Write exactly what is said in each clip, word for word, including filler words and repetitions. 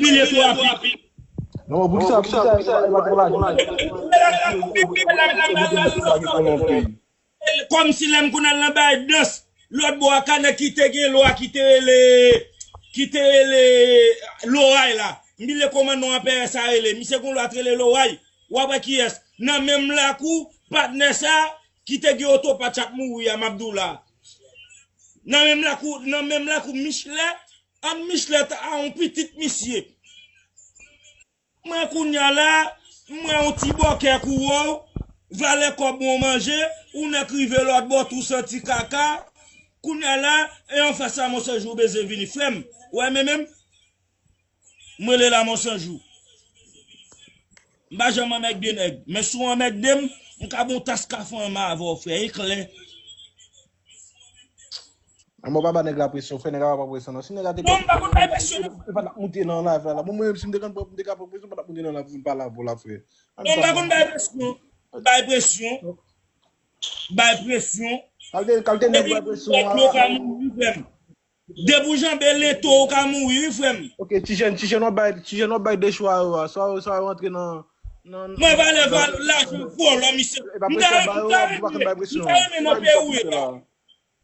Bilye twò rapid. Non, pou kisa, pou kisa, e pa, e pa twò lajan. Kòmsi lè m konn al nan bay dans, lòt bò a, kanè ki te gen lwa, ki te rele, ki te rele Loray la. M bliye kòman non anperè sa rele. Misye gon lwa te rele Loray. W ap wè kiyès. Nan menm lakou, patnè sa, ki te gen oto patch ap mouri a, m ap di w la. Nan menm lakou, nan menm lakou Michelè, an Michelè a yon pitit misye. Mwen kounye a la, m wè yon ti bòkè kou wè w, valè kòb mwen w manje, ou nèk rive lòt bò tou santi kaka. Kounye a la, e anfas la, monchè, jou bezwen vini. Frè m, w wè men menm? M rele la, monchè, jou. M pa janm anmègde nèg. Men si w anmègde m, m ka ba w tas kafe anma avè w, frè. E klè. Anmò pa ba nèg la presyon, frè, nèg la pa ba presyon, non. Si nèg la te... Non, m pa konn bay presyon, non. Li pa t ap moute nan live la, la. Bon, mwen menm, si m te konn pran, m te ka pran presyon, m pa t ap moute nan live pou m pale avè w la, frè. Non, m pa konn bay presyon. Bay presyon. Bay presyon. Kalte, kalte nèg bay presyon, a. Depi w janbe lento, w ka mouri, wi, frè m. Ok, ti jèn, ti jèn w ap bay, ti jèn w ap bay de chwa yo a. Swa, swa yo antre nan, nan, nan... Mwen valè, valè, lajan vòlò, misye. M ta, m ta renmen, m ta renmen nan peyi w ye a.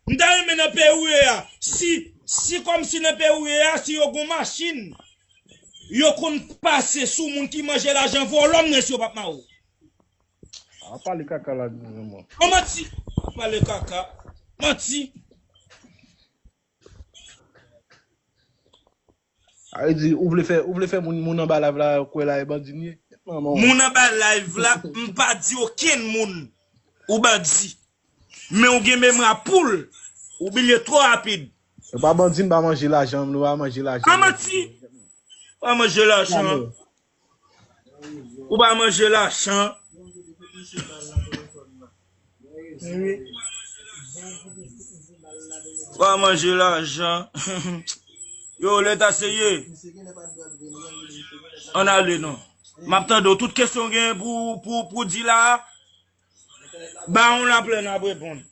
M ta renmen nan peyi w ye a. Si, si kòmsi nan peyi w ye a, si yo gon machin, yo konn pase sou moun ki manje lajan vòlò, m wè si yo p ap mare w. A pale kaka la, di mwen. An manti. Pale kaka. Manti. A vle di, ou vle fè, ou vle fè moun, moun anba live la kwè la e bandi n ye? Manman w. Moun anba live la, m pa di okenn moun ou bandi. Men ou gen memwa poul, ou bliye twò rapid. Nou pa bandi, nou pa manje lajan, nou pa manje lajan. An manti. Pa manje lajan. Ou pa manje lajan. Ou pa manje lajan. Yo, lè ta serye. Ann ale non. M ap tande w. Tout kesyon w gen pou, pou, pou di la, Bawon Laplèn ap reponn.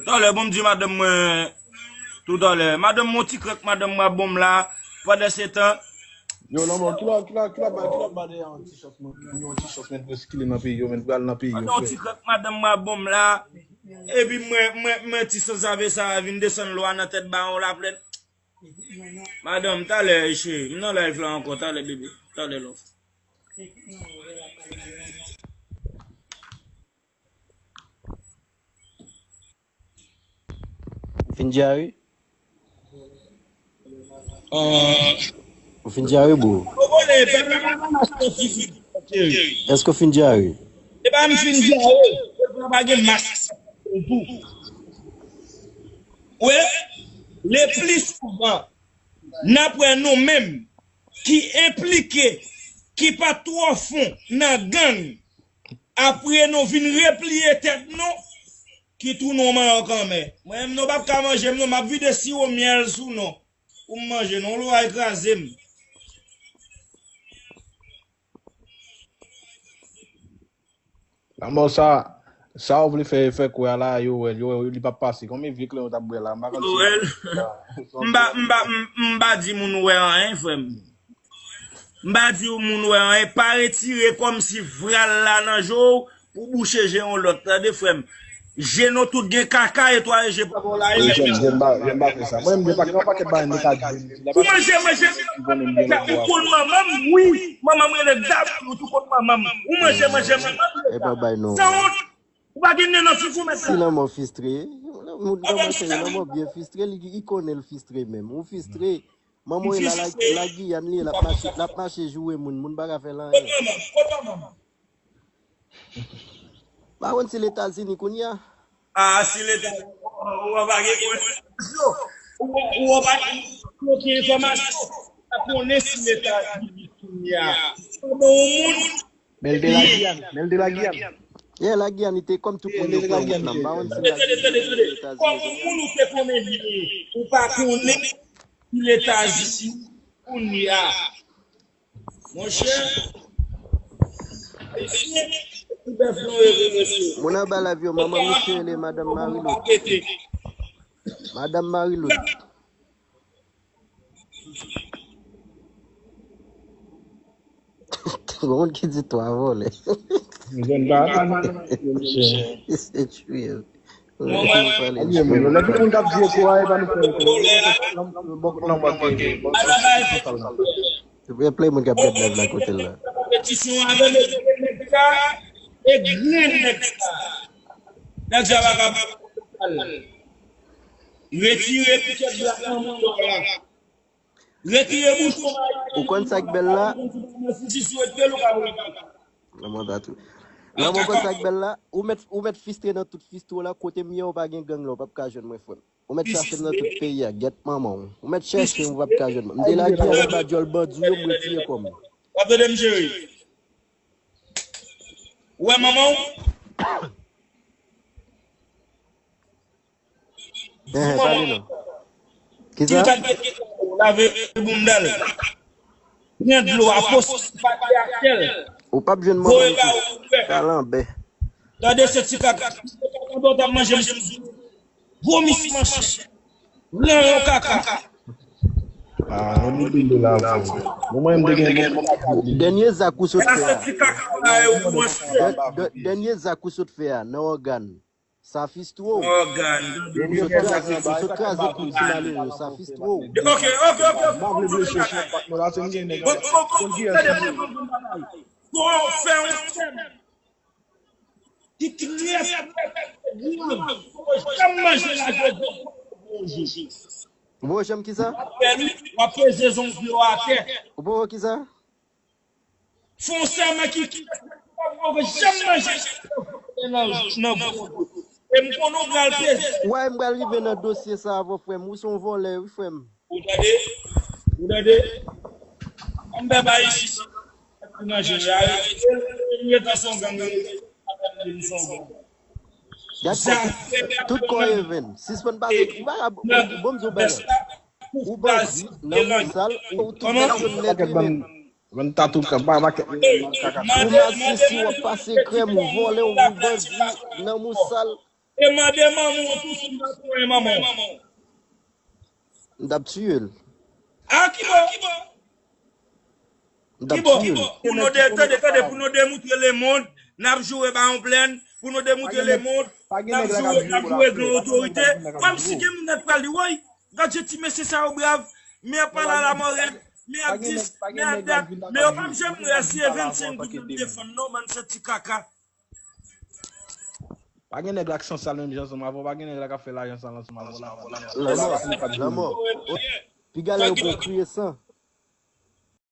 Talè, bon, m di madanm mwen, toutalè. Madanm mwen, ti krèk madanm mwen ap ban m la, pandan se tan. Yo, lanmò, ki lè, ki lè, ki lè bay, ki lè bay de yon ti chans, mwen, yon ti chans, men, pou sikile nan peyi yo, men, pral nan peyi yo, frè. Pandan yon ti krèk madanm mwen ap ban m la, epi mwen, mwen, mwen, ti sanzave sa a vin desann lwa nan tèt Bawon Laplèn. Madanm, talè, cheri, m nan live la ankò, talè, bebe, talè, love. Ou fin dyare? Ou fin dyare, bro? Èske w fin dyare? E pa m fin dyare, e pa pa gen mas tou. Wi, le pli souvan, n ap wè nou menm ki enplike, ki pa twò fon nan gang, apre nou vin repliye tèt nou, ki tou nou manyen kanmè. Mwen menm, nou p ap ka manje m non, m ap vide siwo myèl sou nou. Pou m manje non, lwa kraze m. Lanmò sa, sa ou vle fè, fè kwè a la, yo wè l, yo wè li p ap pase. Konbyen vye klen yo t ap bwè la, m pa konn si. M pa, m pa, m, m pa di moun wè anyen, frè m. M pa di moun wè anyen, pa retire kòmsi vral la nan je w pou bouche je yon lòt, tande, frè m. Je nou tout gen kaka, etwale je pa bon la. Wi, je m, je m pa, je m pa fè sa. Mwen menm, gen pa, gen yon pakèt bagay nèg ka di m. Ou manje, manje, ou konn manman m, wi. Manman m rele Gab, ou tou konn manman m. Ou manje, manje, manman m. Sanwont. Ou pa gen nen nan figi w, mèt la. Si lanmò fistre, moun kòmanse, lanmò byen fistre, li, li konnen l fistre menm. Ou fistre. Manman w la, la, la Giyàn li ye, l ap mache, l ap mache joure moun, moun pa ka fè l anyen. Kot manman? Kot manman? Pa konn si Letazini kounye a. Ah, si Letazini, ou pa gen konneksyon. Ou, ou, ou pa gen enfòmasyon. Pa konnen si Letazini kounye a. Pandan yon moun Men l te Lagiyàn. Men l te Lagiyàn. Yeah, Lagiyàn, li te kòm tout moun yo pran wout lan. M pa konn si Lagiyàn, Etazini. Kòm yon moun ou te konnen li ye, ou pa konnen si Letazini kounye a. Monchè, Ayisyen, ti bèf nou ye vre, mesye. Moun anba live yo, manman misye rele Madanm Marilou. Madanm Marilou. Gon moun ki di twa vòlè. Mwen pa atann yo, mesye. Se true. Lè tout moun k ap di eko a, e pa nou fè eko. Bòkòt lanmò te, bòkòt lanmò te. Gen plen moun k ap gad live la kote l la. Konpetisyon avè mesye nèg sa, e grenn nèg sa. Nèg sa pa ka. Retire pikèt blak nan mouda w la. Retire bouchon mayi. Ou konn sa k bèl la? Nan manda tou. Nan mwen konn sa k bèl la? Ou mèt, ou mèt fistre nan tout fistwo la, kote m ye ou pa gen gang la, ou p ap ka jwenn mwen frè m. Ou mèt chache m nan tout peyi a, gèt manman w. Ou mèt chèche m, ou p ap ka jwenn mwen. M delage anba djòl bandi yo, m retire kò m. W ap tande m cheri? Ou wè manman w? Enhen, pale non. Kisa? Lave bounda l. Pran dlo a, pose pati atè l. Ou p ap jwenn manman m tou. Kalanbè. Gade se ti kaka. Ou t ap manje m sou. Vomi manchè. Lan yon kaka. Ah, yon moun te la. Bon, mwen m te gen bon. Dènye zak ou sot fè a. Dènye zak ou sot fè a nan ògàn. Sa fistwo. Ou sot kraze, ou sot kraze tout ti malere yo, sa fistwo. Ok, ok, ok. Mwen vle vle chèche patnè la, se m gen nèg la. Bon, bon, bon, bon, tande, bon, bon, bon, bon, bon. Bon, fè yon tèm ki trè, trè, trè grav. Poko janm manje la, jodi. Ou poko janm kisa? W ap peze zong yo atè. Ou poko kisa? Fè yon sèman ki, ki, ki pa poko janm manje nan, nan gwo. E m konnen w pral peze. Wè, m pral rive nan dosye sa avè w, frè m. Ou se yon vòlè, wi, frè m. Ou tande? Ou tande? Ann bèbay isi. Manje, arete l, li rete se yon gang, li rete se yon gang. Gad sa, tout kò Even. Sispann pase, ou pa ka, bon, m di w bagay. Ou bandi, nan moun sal, ou tout nèg yo nèt wi, men. Bann tatou ka ba makèt nan kaka. Ou masisi, w ap pase krèm, ou vòlè, ou bandi, nan moun sal. E mande manman w tou si m pa touye manman w. M t ap tiye l. A ki bò? M t ap tiye l. Pou nou de, tande, tande, pou nou demoutre lemonn, n ap joure ba yon plèn, pou nou demoutre lemonn, n ap joure, n ap joure gran otorite. Kòmsi gen moun k pral di, woy, gad jan ti mesye sa yo brav, men pa la la mò rèd. Men ap dis, men ap dat, men yo p ap janm reyalize vennsenk goud yo defann non, bann santi kaka. Pa gen nèg la k san sal menm jan ansanm avè w, pa gen nèg la k ap fè lajan sal ansanm avè w la. Lanmò, lanmò. Piga lè yo pou kriye san.